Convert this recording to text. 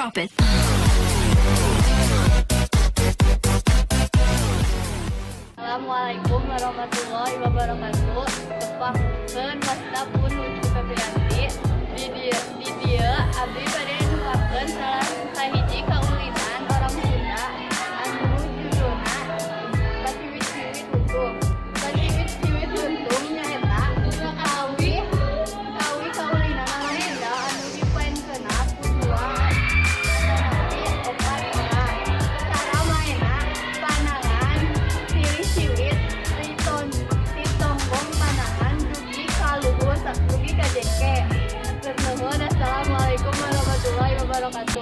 Drop it. Assalamualaikum warahmatullahi wabarakatuh. Tepangkeun, wasta pun Ucu Febrianti. Di dieu abdi bade nuturkeun salah sahiji kaulinan orang Sunda anu judulna Paciwit-ciwit Lutung. Paciwit-ciwit Lutung nyaeta kawi kawi kaulinan orang Sunda anu dipaenkeunna ku dua atanapi opat orang. Cara maenna, panangan silih ciwit ti tonggong panangan dugi ka luhur, dugi ka jengke. Hatur nuhun. Assalamualaikum warahmatullahi wabarakatuh.